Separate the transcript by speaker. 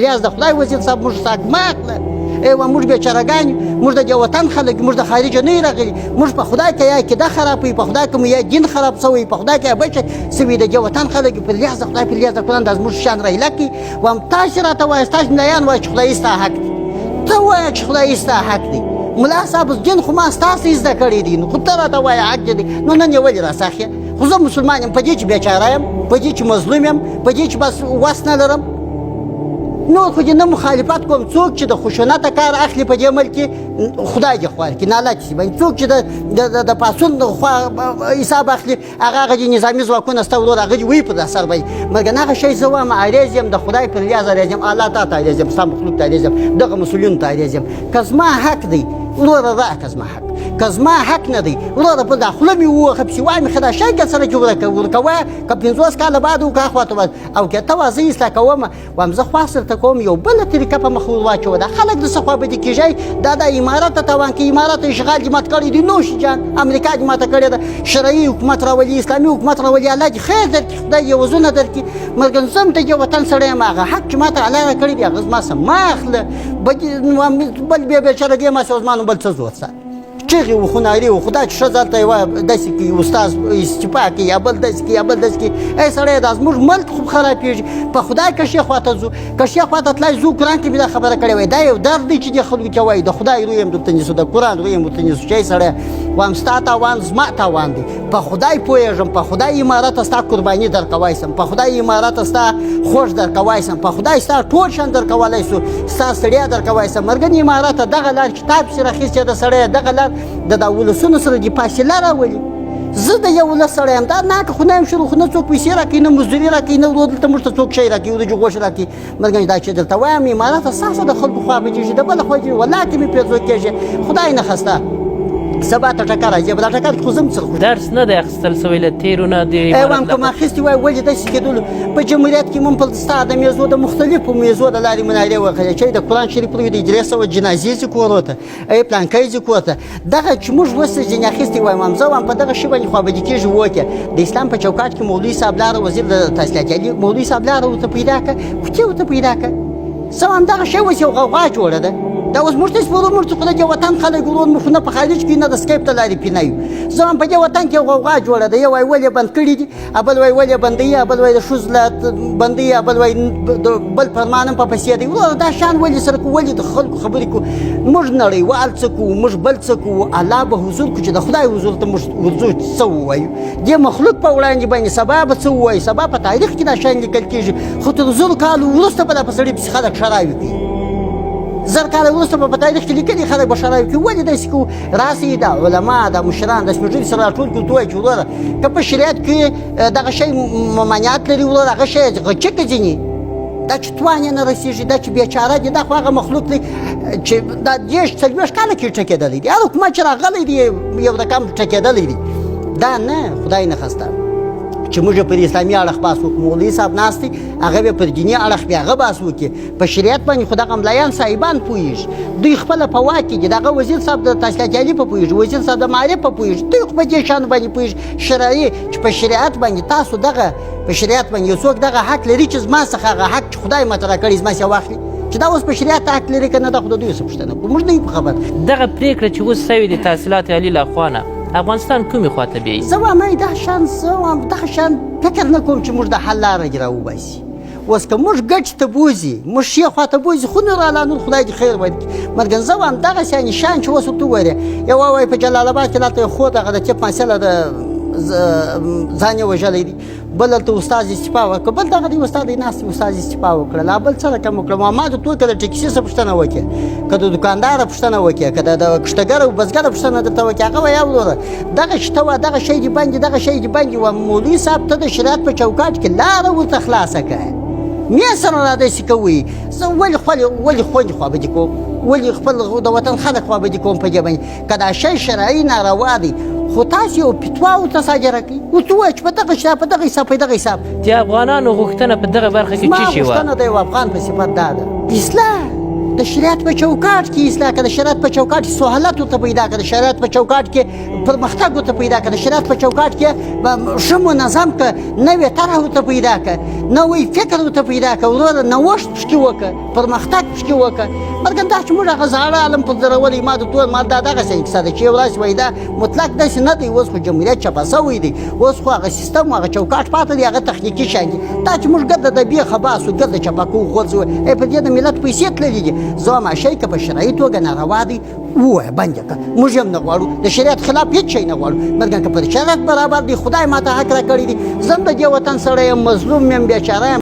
Speaker 1: لیاز د خدای وزیر صاحب موږ حق مه اخله. ای وه موږ بیچارهګان یو، موږ د دې وطن خلک، موږ د خارجه نه یو راغلي. موږ په خدای کې یا عقیده خرابوي، په خدای کې مو یا دین خراب سوی، په خدای کې یا بل شی سوي. د دې وطن خلک پر لیاز د خدای، پر لیاز د قرآن، دا زموږ شان رایله کړي. وام تاسې راته وایاست، تاسې ملایان وایي چې خدای ستا حق دی، ته وایه چې خدای ستا حق دی. ملا صاحب دین خو ما ستاسو زده کړی دی، نو خو ته راته وایه حق دی، نو نن یې ولې راساخې؟ خو زه مسلمان یم، په دې چې بیچاره یم، په دې چې مظلوم یم، په دې چې بس وس نه لرم، نور خو دې نه مخالفت کوم. څوک چې د خشونته کار اخلي په دې ملک کې، خدای دې خوار کړي، نالت شي باندې. څوک چې د پاڅون خوا حساب اخلي، هغه دې نظامي ځواکونه سته ورور، هغه دې وي په سر باندې. مګر هغه شی زه وایم عریض یم، د خدای پر لیاز عریض یم، الله تا ته عریض یم، ستا مخلوق ته عریض یم، دغه مسؤلینو ته عریض یم. که زما حق دی وروره راکړه زما حق، که زما حق نه دی وروره په دا خوله مې ووهه پسې وایم ښه دا شی که سره چې ورکه ورکوه، که 50 کاله بعد وکړه اخوا ته او که ته وا زه اصلاح کوم. وایم زه خواست درته کوم یو بله طریقه په مخ ور واچوه. دا خلک د څه خوابدي کېږي؟ دا د امارت ته تاوان کوي، امارت اشغال دې مات کړی دی، نوش جان امریکا دې ماته کړې ده، شرعي حکومت راولي، اسلامي حکومت راولي، الله دې خیر درکړي، خدای یې وزونه درکړي. مګر زه هم د دې وطن سړی یم، هغه حق چې ماته الله راکړی دی هغه زما څه مه اخله. بل بیا بېچاره ګې ما سه زما نو بل څه زور سه چغې و خو نارې و، خو دا چې ښځه هلته یوه داسې کوي، استاد استعفا کوي یا بل داسې کوي یا بل داسې کوي. ای سړیه دا زموږ ملک خو خرابېږي. په خدای که ښې خوا ته ځو، که ښې خوا ته تلای ځو، قرآن کې مې دا خبره کړې وای. دا یو درد دی چې دې خلکو کې وایي، د خدای روی هم درته نیسو، د قرآن روی هم ورته نیسو چې ای سړیه وایم ستا تاوان زما تاوان دی. په خدای پوهېږم، په خدای امارت ستا قرباني درکوای سم، په خدای امارت ستا خوښ درکوای سم، په خدای ستا ټول شیان درکولای سو، ستا ستړیا درکوای سم. مرګن امارت دغه لار چې تا پسې راخیستې ده سړیه، دغه لار د دا ولسونو سره دې فاصله راولي. زه د یو ولس سړی یم، دا ناکه خو نه یم شروع، خو نه څوک پیسې راکوي، نه مزدوري راکوي، نه ورور دلته موږ ته څوک شی راکوي، وریجې غوښې راکوي. مګر دا چې درته وایم امارت ستاسو د خلکو خوا بچېږي، د بله خوا چې والله که مې پیرزو کېږي، خدای نه خسته سبا ته ټکر راځي، به دا ټکر کې خو زه هم څه
Speaker 2: درس نه دی اخیستل سوی له تېرو نه د
Speaker 1: ای وام که ما اخیستي وای ولې داسې کېدلو. په جمهوریت کې مونږ په ستا د میزو د مختلفو میزو د لارې منارې وکړې چې د قرآن شریف روی د 300 جنازې ځي کورو ته، ای پلانکی ځي کور ته. دغه چې موږ اوس ځینې اخیستي وای، وام زه وایم په دغه شي باندې خوابدي کېږي. وکړه د اسلام په چوکاټ کې مولوي صاحب لاره، وزیر د تحصیلات عالي مولوي صاحب لاره ورته پیدا کړه، کوڅې ورته پیدا کړه. زه وایم دغه شی اوس یو غوغا جوړه ده. دا اوس موږ ته ورور، موږ خو د دې وطن خلک ورور، موږ خو نه په خارج کې نه د سکیپ ته لارې پینه یو. زه وایم په دې وطن کې غوغا جوړه ده. یو وایي ولې بند کړي دي، بل وایي ولې بندوي، بل وایي د ښځو له بندوي، بل وایي بل فرمان هم په پسې دی. وروره دا شیان ولې سره کوو، ولې د خلکو خبرې کوو؟ موږ نړیوال څه کوو، موږ بل څه کوو، الله به حضور کړو چې د خدای حضور ته موږ ورځو څه ووایو. دې مخلوق په وړاندې باندې سبا به څه ووایو؟ سبا په تاریخ کې دا شیان لیکل کېږي، خو تر 1000 کالو وروسته به دا په سړي پسې خلک ښراوي کوي. 1000 کاله وروسته به په تاریخ کې لیکلي خلک به ښراوي کوي. ولې داسې کوو؟ راسئ دا علما دا مشران د سپېږلي سره راټول کړو، ته وایي چې وروره که په شریعت کې دغه شی ممانعت لري، وروره هغه شی غچکه ځینې دا چې توان یې نه رسېږي، دا چې بېچاره دي، دا خو هغه مخلوق دی چې دا 30 40 کاله کې ټکېدلی دی، هر حکومت چې راغلی دی یو رقم ټکېدلی دی. دا نه خدای نه خسته چې موږ پر اسلامي اړخ بحث وکړو، مولوي صاحب ناست دی هغه به پر دیني اړخ بیا هغه بحث وکړي. په شریعت باندې خو دغه ملایان صاحبان پوهېږي، دوی خپله په واک کې دي. دغه وزیر صاحب د تحصیلات عالي په پوهېږي، وزیر صاحب د معارف په پوهېږي، دوی خو په دې شیانو باندې پوهېږي. شرعي چې په شریعت باندې تاسو دغه په شریعت باندې یو څوک دغه حق لري چې زما څخه هغه حق چې خدای ماته راکړی زما څخه واخلي، چې دا اوس په شریعت حق لري که نه، دا خو د دوی څه پوښتنه کوو، موږ نه یو په خبر.
Speaker 2: دغه پرېکړه چې اوس سوې د تحصیلات عالي له خوا نه افغانستان کومې خوا ته بیایي؟
Speaker 1: زه وایم دا شان، زه وایم دغه شان فکر نه کوم چې موږ د حل لاره دې راوباسي. اوس که موږ ګټې ته بوځي، موږ ښې خوا ته بوځي، خو نور الله نور خدای دې خیر ورکړي. مګر زه وایم دغسې نشان چې اوس ورته وګورې، یوه وایي په جلال اباد کې دلته یو خور دغه د طب محصله ده ځان یې وژلی دی، بل هلته استاد استعفا ورکړه، بل دغه دی استاد دی ناست استاد استعفا وکړه، لا بل څه رقم وکړه. ما د توکه د ټکسي څخه پوښتنه وکړه، که د دوکانداره پوښتنه وکړه، که د کښتګر او بزګره پوښتنه درته وکړه، هغه وایي وروره دغه شته وه، دغه شی دې بند دی، دغه شی دې بند دی. وه مولوي صاحب ته د شریعت په چوکاټ کې لاره ورته خلاصه کړه، مې سره را داسې کوئ. زه ولې ولې خوندې خوابدي کوم، ولې خپل د وطن خلک خوابدي کوم په دې باندې؟ که دا شی شرعي ناروا دی، خو تاسې یو فتوا ورته صادره کړئ، ورته ووایئ چې په دغه شی، په دغه حساب، په دغه حساب.
Speaker 2: د افغانانو غوښتنه په دغه برخه کې څه شي وه؟
Speaker 1: زما غوښتنه د یو افغان په صفت دا ده، اصلاح د د شریعت په چوکاټ کې اصلاح کړه، د شریعت په چوکاټ کې سهولت ورته پیدا کړه، د شریعت په چوکاټ کې پرمختګ ورته پیدا کړه، د شریعت په چوکاټ کې ښه منظم کړه، نوې طرح ورته پیدا کړه، نوی فکر ورته پیدا کړه، وروره نوښت پکې وکړه، پرمختګ پکې وکړه. مګر دا چې موږ هغه زاړه عالم پر درولی، ما د تور مال دا دغسې کیسه ده چې یو ورځ وایي دا مطلق داسې نه دی. اوس خو جمهوریت چپه سوی دی، اوس خو هغه سیستم هغه چوکاټ پاته دی، هغه تخنیکي شیان دي. دا چې موږ ګرده د بیخه باسو، ګرده چپه کوو، غورځو، په دې د ملت پیسې تللي دي. زه وایم شی که په شرعي توګه ناروا دی ووایه، بند یې کړه، موږ یې هم نه غواړو، د شریعت خلاف هېڅ شی نه غواړو. مګر که پر شریعت برابر دی، خدای ماته حق راکړی دی، زه هم د دې وطن سړی یم، مظلوم یم، بېچاره یم.